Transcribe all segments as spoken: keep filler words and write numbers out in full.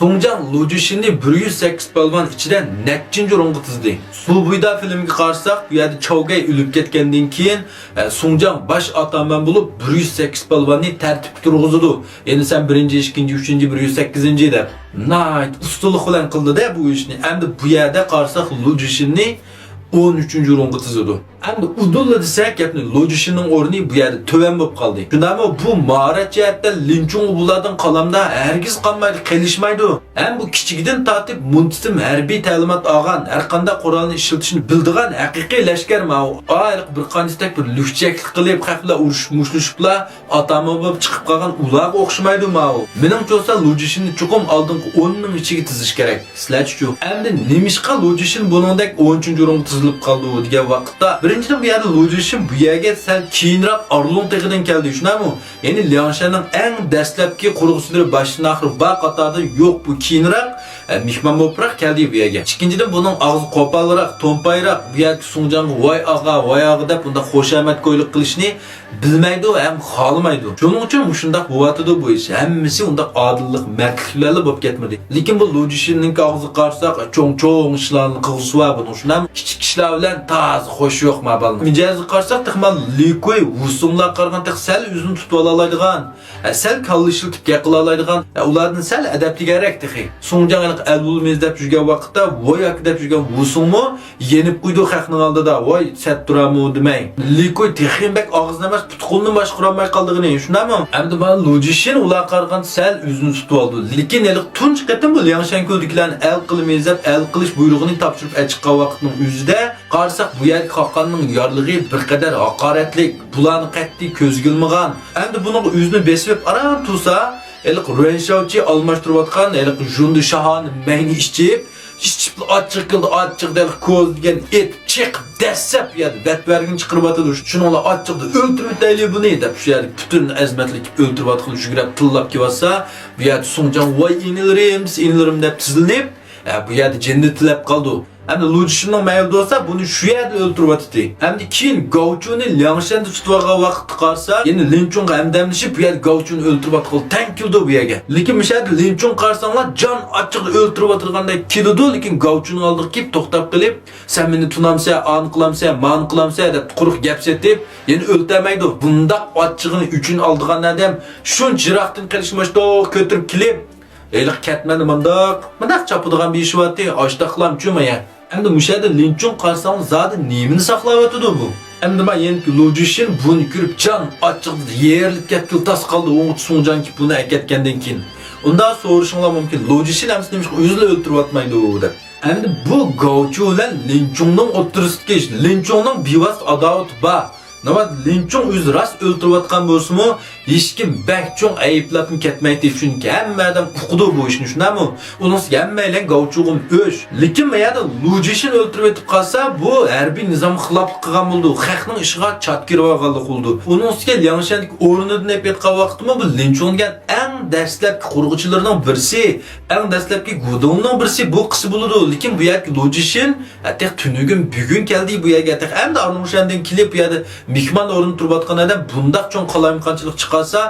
سۇڭجاڭ لۇ جىشىننى بىر يۈز سەككىز پالۋان ئىچىدە نەچچىنچى ئورۇنغا تىزدى؟ سۇ بۇيدا فىلىمىگە قارىساق، بۇ يەردە چاۋ گەي ئۆلۈپ كەتكەندىن كېيىن، ئە، سۇڭجاڭ باش ئاتامان بولۇپ، بىر يۈز سەككىز پالۋاننى تەرتىپكە تۇرغۇزىدۇ. يەنى سەن بىرىنچى، ئىككىنچى، ئۈچىنچى، بىر يۈز سەككىزىنچى دەپ. ناھايىتى ئۇستىلىق بىلەن قىلدى-دە بۇ ئىشنى. ئەمدى بۇ يەردە قارىساق، لۇ جىشىننى ئون ئۈچىنچى ئورۇنغا تىزىدۇ. ئەمدى ئۇدۇللا دېسەك، گەپنى لۇ جىشىننىڭ ئورنى بۇ يەردە تۆۋەن بولۇپ قالدى. شۇنداقمۇ؟ بۇ ماھارەت جەھەتتە لىن چۇڭ بۇلاردىن قالامدا ھەرگىز قالمايدۇ، قېلىشمايدۇ. ھەم بۇ كىچىكىدىن تارتىپ مۇنتىزىم ھەربىي تەلىمات ئالغان، ھەرقانداق قورالنى ئىشلىتىشنى بىلىدىغان ھەقىقىي لەشكەر ماۋۇ. ئايرىق بىر قانچىدەك بىر لۈكچەكلىك قىلىپ، خەق بىلەن ئۇرۇشۇپ-مۇشۇلۇشۇپلا ئاتامان بولۇپ چىقىپ قالغان ئۇلارغا ئوخشىمايدۇ ماۋۇ. مېنىڭچە بولسا لۇ جىشىننى چوقۇم ئالدىنقى ئوننىڭ ئىچىگە تىزىش كېرەك. سىلەرچىچۇ؟ ئەمدى نېمىشقا لۇ جىشىن بۇنىڭدەك ئون ئۈچىنچى ئورۇنغا تىزىلىپ قالدى دېگەن ۋاقىتتا، بىرىنچىدىن، بۇ يەردە لۇ جىشىن بۇ يەرگە سەل كېيىنراق ئارلۇڭ تېغىدىن كەلدى، شۇنداقمۇ؟ يەنى لياڭشەننىڭ ئەڭ دەسلەپكى قۇرغۇچىلىرى باشتىن ئاخىرى بار قاتاردا يوق، بۇ كېيىنراق، ئە، مېھمان بولۇپراق كەلدى بۇ يەرگە. ئىككىنچىدىن، بۇنىڭ ئاغزى قوپالراق، تومپايراق، بۇ يەردىكى سۇڭجاڭغا ۋاي ئاغا، ۋاي ئاغا دەپ بۇنداق خۇشامەتكويلۇق قىلىشنى بىلمەيدۇ ھەم خالىمايدۇ. شۇنىڭ ئۈچۈن مۇشۇنداق بولۇۋاتىدۇ بۇ ئىش. ھەممىسى ئۇنداق ئادىللىق، مەردلىك بىلەنلا بولۇپ كەتمىدى. لېكىن بۇ لۇ جىشىننىڭكى ئاغزىغا قارىساق، چوڭ-چوڭ ئىشلارنى قىلغۇسى بار بۇنىڭ، شۇنداقمۇ؟ كىچىك ئىشلار بىلەن تازا خوشى يوق ما بالىنىڭ. مىجەزىگە قارىساق، تېخى مانا لى كۇي، ۋۇ سۇڭلارغا قارىغاندا تېخى سەل ئۆزىنى تۇتۇۋالالايدىغان، ھە، سەل كاللا ئىشلىتىپ گەپ قىلالايدىغان، ھە، ئۇلاردىن سەل ئەدەپلىكرەك تېخى. سۇڭجاڭ ھېلىقى ئەل بولىمىز دەپ يۈرگەن ۋاقىتتا، ۋاي ئاكا دەپ يۈرگەن ۋۇ سۇڭمۇ يېنىپ قويىدۇ خەقنىڭ ئالدىدا، ۋاي سەت تۇرامۇ دېمەي. لى كۇي تېخىمۇ بەك ئاغزىنى ئەمەس، پۇت-قولىنى باشقۇرالماي قالدىغىنى، شۇنداقمۇ؟ ئەمدى مانا لۇ جىشىن ئۇلارغا قارىغاندا سەل ئۆزىنى تۇتۇۋالدى. لېكىن ھېلىقى تۇنجى قېتىم بۇ لياڭشەن كۆلدىكىلەرنى ئەل قىلىمىز دەپ ئەل قىلىش بۇيرۇقىنى تاپشۇرۇپ ئەچىققان ۋاقىتنىڭ ئۆزىدە قارىساق، بۇ يەردىكى خاقاننىڭ يارلىقى بىر قەدەر ھاقارەتلىك، بۇلارنى قەتئىي كۆزگە ئىلمىغان. ئەمدى بۇنىڭغا ئۆزىنى بېسىۋېلىپ ئاران تۇرسا، ھېلىقى رۇەنشاۋچى ئالماشتۇرۇۋاتقان ھېلىقى ژۇندى شاھانە مەينى ئىچىپ، ئىچىپلا ئاچچىقى كېلىدۇ، ئاچچىقى دەل كوز دېگەن ئېتىپ چېقىپ دەسسەپ يەردە بەتبەرگىنى چىقىرىۋاتىدۇ. شۇنىڭ بىلەن ئاچچىقىدا ئۆلتۈرۈۋېتەيلى بۇنى دەپ، شۇ يەردىكى پۈتۈن ئەزىمەتلىك ئۆلتۈرۈۋاتقىلى يۈگرەپ تىللاپ كېلىۋاتسا، بۇ يەردە سۇڭجاڭ ۋاي ئىنىلىرىم، ئىنىلىرىم دەپ تىزلىنىپ، ھە، بۇ يەردە جېنىنى تىلەپ قالىدۇ. ئەمدى لۇ جىشىننىڭ مەيلى بولسا، بۇنى شۇ يەردە ئۆلتۈرۈۋاتىتتى. ئەمدى كېيىن گاۋچۇنى لياڭشەندە تۇتۇۋالغان ۋاقىتتا قارىسا، يەنە لىنچۇڭغا ھەمدەملىشىپ، بۇ يەردە گاۋچۇنى ئۆلتۈرۈۋاتقىلى تەڭ كېلىدۇ بۇ يەرگە. لېكىن مۇشۇ يەردە لىنچۇڭ قارىساڭلار، جان ئاچچىقىدا ئۆلتۈرۈۋاتىدىغاندەك كېلىدۇ، لېكىن گاۋچۇنىڭ ئالدىغا كېلىپ توختاپ قېلىپ، سەن مېنى تونامسەن، ئانى قىلامسەن، مانى قىلامسەن دەپ قۇرۇق گەپ سېتىپ، يەنە ئۆلتۈرمەيدۇ. بۇنداق ئاچچىقىنى ئۆچىنى ئالىدىغان ئادەم شۇنچە يىراقتىن قېلىشماشتوق كۆتۈرۈپ كېلىپ، ھېلىقى كەتمەننى مۇنداق، مۇنداق چاپىدىغان بېشى بارتى، ئاشتاقلامچۇ مايا. ئەمدى مۇشۇ يەردە لىنچۇڭ قارىساڭلار زادى نېمىنى ساقلاۋاتىدۇ بۇ؟ ئەمدى ما يەنىكى لۇ جىشىن بۇنى كۆرۈپ جان ئاچچىقىدا يېرىلىپ كەتكىلى تاس قالدى، ئوڭغا سۇڭجاڭ كېلىپ بۇنى ئەكەتكەندىن كېيىن. ئۇنداق سورىشىڭلار مۇمكىن، لۇ جىشىن ئەمىسە نېمىشقا ئۆزىلا ئۆلتۈرۈۋاتمايدۇ دەپ. ئەمدى بۇ گاۋچۇ بىلەن لىنچۇڭنىڭ ئوتتۇرىسىدىكى لىنچۇڭنىڭ بىۋاسىتە ئاداۋىتى بار. ناۋادا لىنچۇڭ ئۆزى راست ئۆلتۈرۈۋاتقان بولسىمۇ، ھېچكىم بەك چوڭ ئەيىبلەپمۇ كەتمەيتتى، چۈنكى ھەممە ئادەم ئۇقىدۇ بۇ ئىشنى، شۇنداقمۇ؟ ئۇنىڭ ئۈستىگە ھەممەيلەن گاۋچۇغىمۇ ئۆچ. لېكىن ما يەردە لۇ جىشىن ئۆلتۈرۈۋېتىپ قالسا، بۇ ھەربىي نىزامغا خىلاپلىق قىلغان بولىدۇ، خەقنىڭ ئىشىغا چات كىرىۋالغانلىق بولىدۇ. ئۇنىڭ ئۈستىگە لياڭشەندىكى ئورنىدىن ئېلىپ ئېيتقان ۋاقىتتىمۇ بۇ لىنچۇڭ دېگەن ئەڭ دەسلەپكى قۇرغۇچىلىرىنىڭ بىرسى، ئەڭ دەسلەپكى گۇدۇڭنىڭ بىرسى بۇ قىسى بولىدۇ. لېكىن بۇ يەردىكى لۇ جىشىن، ھە، تېخى تۈنۈگۈن بۈگۈن كەلدى بۇ يەرگە، تېخى ئەمدى ئارلۇڭشەندىن كېلىپ بۇ يەردە مېھمان ئورنىدا تۇرۇۋاتقان ئادەم بۇنداق چوڭ قالايمىقانچىلىق چىقارسا،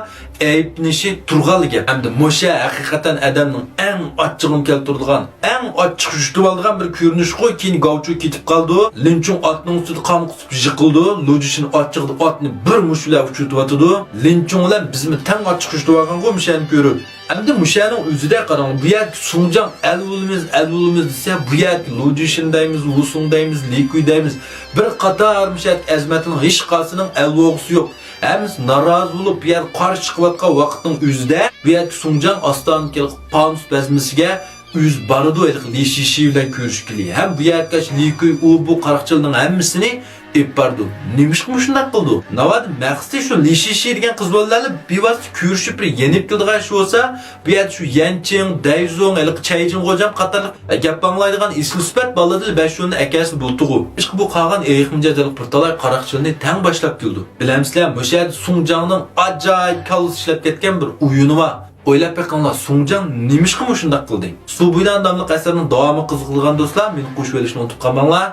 ئەيىبلىنىشى تۇرغانلا گەپ. ئەمدى مۇشۇ ھەقىقەتەن ئادەمنىڭ ئەڭ ئاچچىقىنى كەلتۈرىدىغان، ئەڭ ئاچچىق يۇتۇۋالىدىغان بىر كۆرۈنۈشقۇ. كېيىن گاۋچۇ كېتىپ قالىدۇ. لىنچۇڭ ئاتنىڭ ئۈستىدە قان قۇسۇپ يىقىلىدۇ. لۇ جىشىن ئاچچىقىدا ئاتنى بىر مۇشۇ بىلەن ئۇچۇرتۇۋاتىدۇ. لىنچۇڭ بىلەن بىزمۇ تەڭ ئاچچىق يۇتۇۋالغانغۇ مۇشۇنى كۆرۈپ. ئەمدى مۇشۇنىڭ ئۆزىدە قاراڭ، بۇ يەردىكى سۇڭجاڭ ئەل بولىمىز، ئەل بولىمىز دېسە، بۇ يەردىكى لۇ جىشىن دەيمىز، ۋۇ سۇڭ دەيمىز، لى كۇي دەيمىز، بىر قاتار مۇشۇ يەردىكى ئەزىمەتنىڭ ھېچقايسىنىڭ ئەل بولغۇسى يوق. ھەممىسى نارازى بولۇپ، بۇ يەرگە قارشى چىقىۋاتقان ۋاقىتنىڭ ئۆزىدە، بۇ يەردىكى سۇڭجاڭ ئاستانىدىكى پانۇس بەزمىسىگە ئۆزى بارىدۇ، ھېلىقى لى شىشى بىلەن كۆرۈشكىلى. ھەم بۇ يەردىكى لى كۇي ئۇ بۇ قاراقچىلارنىڭ ھەممىسىنى ئېلىپ بارىدۇ. نېمىشقا مۇشۇنداق قىلىدۇ؟ ناۋادا مەقسىتى شۇ لى شىشى دېگەن قىز بالىلارلا بىۋاسىتە كۆرۈشۈپ بىر يېنىپ كېلىدىغان ئىش بولسا، بۇ يەردە شۇ يەنچىڭ، دەيزۇڭ، ھېلىقى چەيجىڭ غوجام قاتارلىق گەپ ئاڭلايدىغان ئېسىل سۈپەت بالىلىرىدىن بەش ئوننى ئەكەلسە بولىدىغۇ. ئىشقىلىپ بۇ قالغان ئېغىق مىجەز ھېلىقى بىر تالاي قاراقچىلىرىنى تەڭ باشلاپ كېلىدۇ. بىلەمسىلەر، مۇشۇ يەردە سۇڭجاڭنىڭ ئاجايىپ كاللىسى ئىشلەپ كەتكەن بىر ئويۇنى بار. ئويلاپ بېقىڭلار، سۇڭجاڭ نېمىشقا مۇشۇنداق قىلدى؟ سۇ بۇيدان ناملىق ئەسەرنىڭ داۋامى قىزىقىدىغان دوستلار، مېنى قوشۇۋېلىشنى ئۇنتۇپ قالماڭلار.